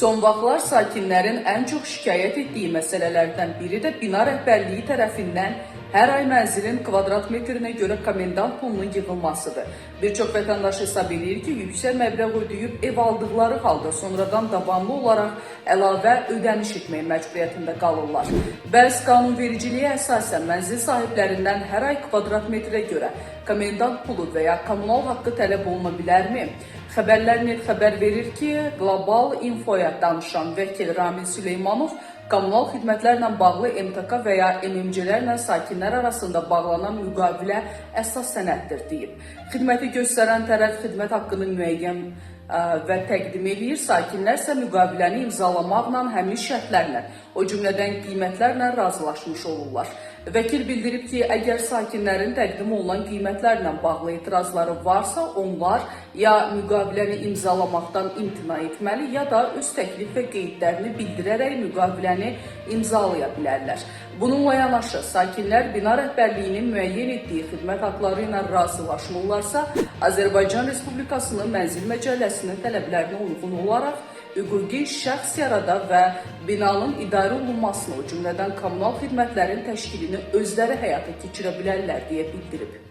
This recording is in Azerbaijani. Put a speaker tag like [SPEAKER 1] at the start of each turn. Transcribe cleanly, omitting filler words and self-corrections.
[SPEAKER 1] Son vaxtlar sakinlərin ən çox şikayət etdiyi məsələlərdən biri də bina rəhbərliyi tərəfindən hər ay mənzilin kvadrat metrinə görə komendant pulunun yığılmasıdır. Bir çox vətəndaş hesab eləyir ki, yüksək məbləğ ödəyib ev aldıqları halda sonradan davamlı olaraq əlavə ödəniş etmək məcburiyyətində qalırlar. Bəs qanunvericiliyə əsasən mənzil sahiblərindən hər ay kvadrat metrə görə komendant pulu və ya kommunal haqqı tələb oluna bilərmi? Xəbərlər net xəbər verir ki, Qlobal Infoya danışan vəkil Ramil Süleymanov kommunal xidmətlərlə bağlı MTK və ya MMC-lərlə sakinlər arasında bağlanan müqavilə əsas sənəddir deyib. Xidməti göstərən tərəf xidmət haqqını müəyyən və təqdim eləyir, sakinlər isə müqaviləni imzalamaqla həmin şərtlərlə, o cümlədən qiymətlərlə razılaşmış olurlar. Vəkil bildirib ki, əgər sakinlərin təqdim olunan qiymətlərlə bağlı etirazları varsa, onlar ya müqaviləni imzalamaqdan imtina etməli, ya da öz təklif və qeydlərini bildirərək müqaviləni imzalaya bilərlər. Bununla yanaşı, sakinlər bina rəhbərliyinin müəyyən etdiyi xidmət haqları ilə razılaşmırlarsa, Azərbaycan Respublikasının Mənzil Məcəlləsinin tələblərinə uyğun olaraq hüquqi şəxs yarada və binanın idarə olunmasını, o cümlədən kommunal xidmətlərin təşkilini özləri həyata keçirə bilərlər deyə bildirib.